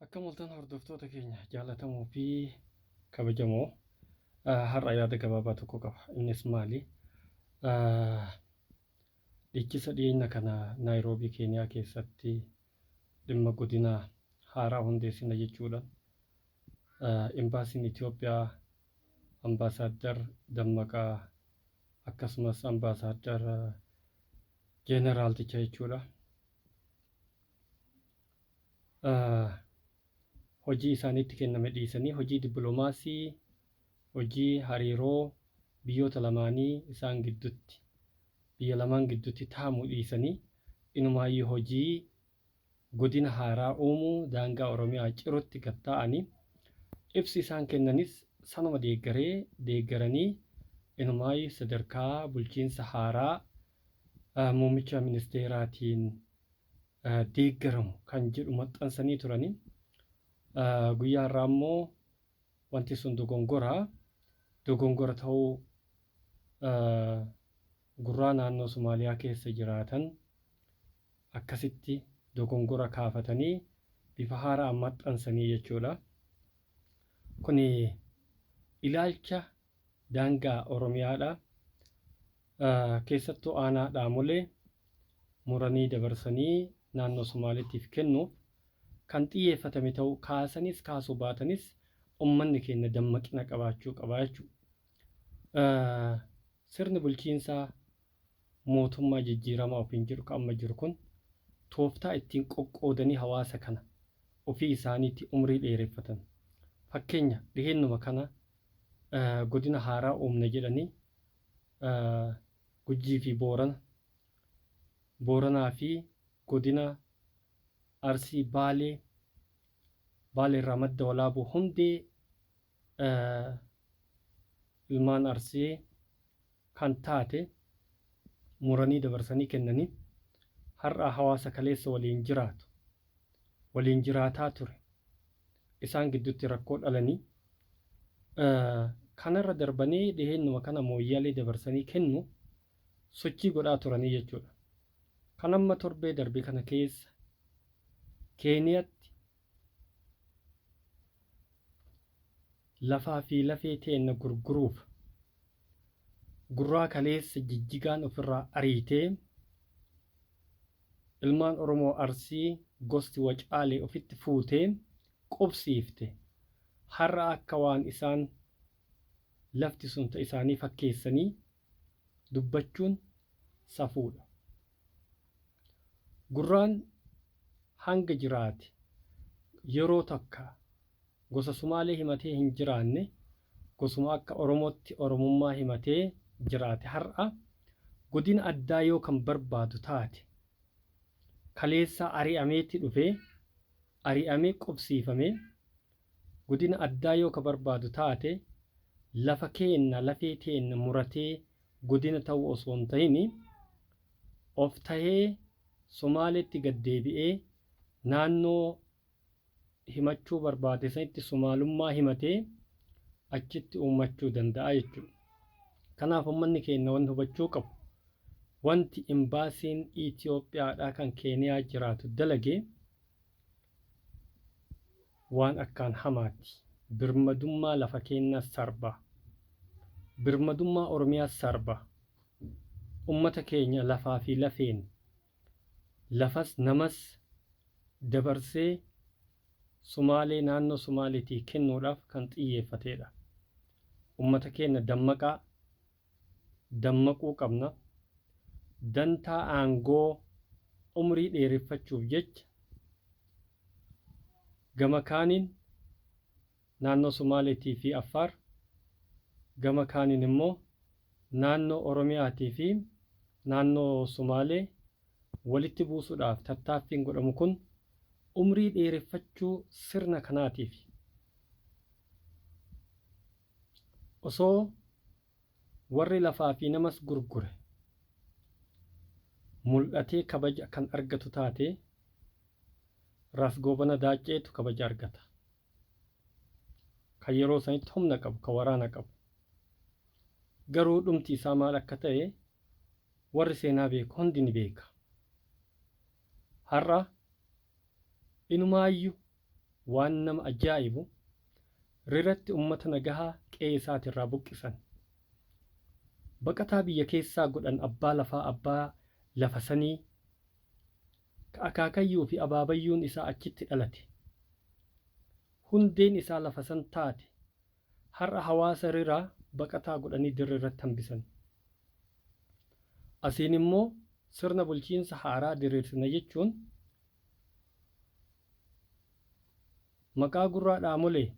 Akkam ooltan hordoftoota keenya jaalatamoo fi kabajamoo, har'a yaada gabaabaa tokko qaba. Innis maali? Dhiichisa dhiyeenya kana Naayiroobii Keeniyaa keessatti dhimma godina haaraa hundeessina jechuudhaan imbaasiin Itoophiyaa ambaasaaddar Dammaqaa akkasumas ambaasaaddar Jeeneraalticha jechuudha. Hojii isaaniitti kenname dhiisanii hojii dippiloomaasii, hojii hariiroo biyyoota lamaanii isaan gidduutti, biyya lamaan gidduutti taa'amu dhiisanii inumaayyuu hojii godina haaraa uumuu daangaa Oromiyaa cirutti gad taa'anii, ibsi isaan kennanis sanuma deeggaree deeggaranii, inumaayyuu sadarkaa bulchiinsa haaraa muummicha ministeeraatiin deeggaramu kan jedhu maxxansanii turanii. Guyyaa har'aa immoo wanti sun dogongora dogongora ta'uu gurraa naannoo Somaaliyaa keessa jiraatan akkasitti dogongora kaafatanii bifa haaraan maxxansanii jechuudha. Kuni ilaalcha daangaa Oromiyaadha. Keessattuu aanaa Dhaamolee muranii dabarsanii naannoo Somaaleetiif kennuuf kan xiyyeeffatame ta'uu kaasanis kaasuu baatanis ummanni keenya dammaqina qabaachuu qaba jechuudha. Sirni bulchiinsaa mootummaa jijjiiramaa ofiin jedhu kan amma jiru kun tooftaa ittiin qoqqoodanii hawaasa kana ofii isaaniitti umrii dheereffatan. Fakkeenya, dhiheennuma kana godina haaraa uumna jedhanii Gujii fi Boorana, Booranaa fi godina Arsii Baalee, Baalee irraa Madda Walaabuu hundee ilmaan Arsii kan taate muranii dabarsanii kennanii, har'a hawaasa kaleessa waliin jiraatu, waliin jiraataa ture isaan gidduutti rakkoo dhalanii, kanarra darbanii dhiheennuma kana Mooyyalee dabarsanii kennuuf sochii godhaa turanii jechuudha. Kan amma torbee darbe kana keessa Keeniyatti lafaa fi lafee teenna gurguruuf gurraa kaleessa Jijjigaan ofirraa ariitee ilmaan Oromoo Arsii gosti Wacaalee ofitti fuutee qubsiifte, har'a akka waan isaan lafti sun ta isaanii fakkeessanii dubbachuun safuudha. Gurraan hanga jiraate yeroo takka gosa Sumaalee himatee hin jiraanne, gosuma akka Oromootti Oromummaa himatee jiraate. Har'a godina addaa yoo kan barbaadu taate, kaleessaa ari'ameeti dhufee, ari'amee qubsiifamee, godina addaa yoo ka barbaadu taate, lafa keenna lafee teenna muratee godina ta'uu osoo hin tahini, of tahee Somaaleetti gad deebi'ee naannoo himachuu barbaade sanitti Somaalummaa himatee achitti uummachuu danda'a jechuudha. Kanaaf ummanni keenya wanni hubachuu qabu, wanti imbaasiin Itoophiyaadhaa kan Keeniyaa jiraatu dalage waan akkaan hamaati. Birmadummaa lafa keenyaa sarba. Birmadummaa Oromiyaa sarba. Ummata keenya lafaa fi lafeen, lafas namas dabarsee Sumaalee, naannoo Sumaaleetii kennuudhaaf kan xiyyeeffateedha. Ummata keenya dammaqaa, dammaquu qabna. Dantaa aangoo umrii dheereffachuuf jecha gama kaaniin naannoo Sumaaleetii fi Affaar, gama kaaniin immoo naannoo Oromiyaatii fi naannoo Sumaalee walitti buusuudhaaf tattaaffiin godhamu kun umrii dheereffachuu sirna kanaatiifi. Osoo warri lafaa fi namas gurgure mul'atee kabaja kan argatu taatee, Raas Goobana Daacceetu kabaja argata. Kan yeroo sanitti humna qabu, kan waraana qabu. Garuu dhumti isaa maal akka ta'e warri seenaa beeku hundi ni beeka. Har'a inumaayyuu Waan nama ajaa'ibu, riratti ummata nagahaa qe'ee isaatirraa buqqisan. Baqataa biyya keessaa godhan abbaa lafaa, abbaa lafa sanii ka akaakayyuu fi abaabayyuun isaa achitti dhalate. Hundeen isaa lafa san taate har'a hawaasa riraa baqataa godhanii dirree irratti hambisan. Asiin immoo sirna bulchiinsa haaraa diriirsina jechuun maqaa gurraa dhaamolee,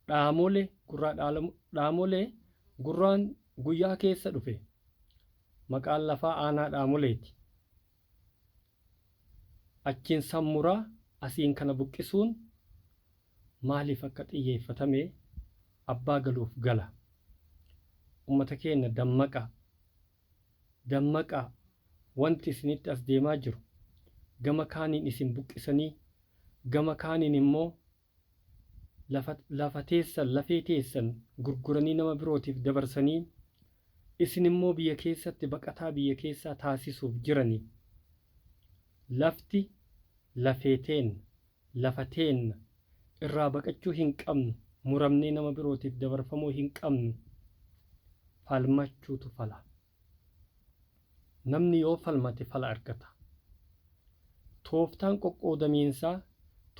dhaamolee gurraa dhaamolee gurraan guyyaa keessa dhufe, maqaan lafaa aanaa dhaamoleeti. Achiin sammuraa asiin kana buqqisuun maaliif akka xiyyeeffatame abbaa galuuf gala. Ummata keenya, dammaqaa, dammaqaa! Wanti isinitti as deemaa jiru gama kaaniin isin buqqisanii, gama kaaniin immoo lafa teessan, lafee teessan gurguranii nama birootiif dabarsanii, isin immoo biyya keessatti baqataa biyya keessaa taasisuuf jiranii. Lafti lafee teenna, lafa teenna irraa baqachuu hin qabnu, muramnee nama birootiif dabarfamuu hin qabnu. Falmachuutu fala. Namni yoo falmate fala argata. Tooftaan qoqqoodamiinsaa,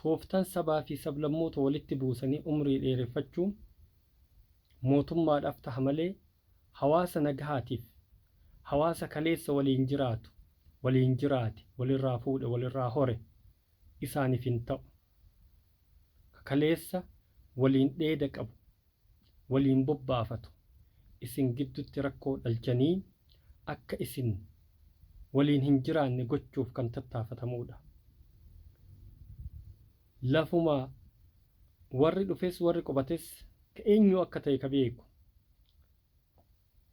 tooftaan sabaa fi sablammoota walitti buusanii umrii dheereffachuu mootummaadhaaf taha malee hawaasa nagahaatiif, hawaasa kaleessa waliin jiraatu, waliin jiraate, walirraa fuudhe, walirraa hore isaaniif hin ta'u. Kaleessa waliin dheeda qabu, waliin bobbaafatu isin giddutti rakkoo dhalchanii akka isin waliin hin jiraanne gochuuf kan tattaafatamuudha. Lafuma warri dhufes warri qubates ka eenyu akka ta'e ka beeku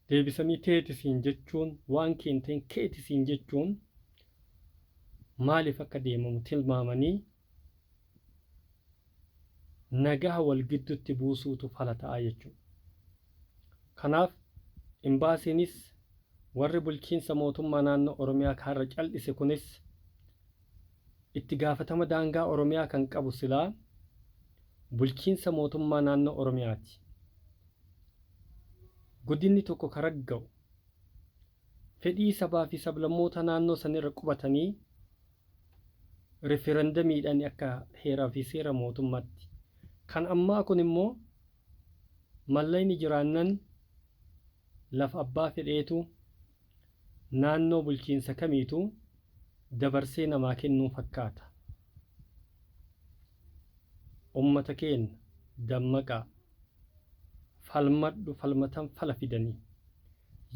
deebisanii teetisiin jechuun, waan kee hin ta'in keetisiin jechuun maaliif akka deemamu tilmaamanii nagaha wal giddutti buusuutu fala ta'a jechuudha. Kanaaf imbaasiinis, warri bulchiinsa mootummaa naannoo Oromiyaa kaarra cal'ise kunis, itti gaafatama daangaa Oromiyaa kan qabu silaa bulchiinsa mootummaa naannoo Oromiyaati. Godinni tokko ka ragga'u fedhii sabaa fi sablammoota naannoo sanirra qubatanii referendamiidhaan akka heeraa fi seera mootummaatti. Kan ammaa kun immoo mallayni jiraannan lafa abbaa fedheetu naannoo bulchiinsa kamiitu dabarsee namaa kennuu fakkaata. Ummata keenya, dammaqaa, falmadhu, falmatan fala fidanii.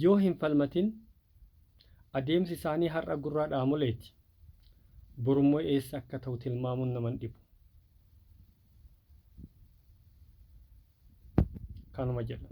Yoo hin falmatin adeemsi isaanii har'a gurraa dhaamoleeti. Borummoo eessa akka ta'u tilmaamuun naman dhibu. Kanuma jedha.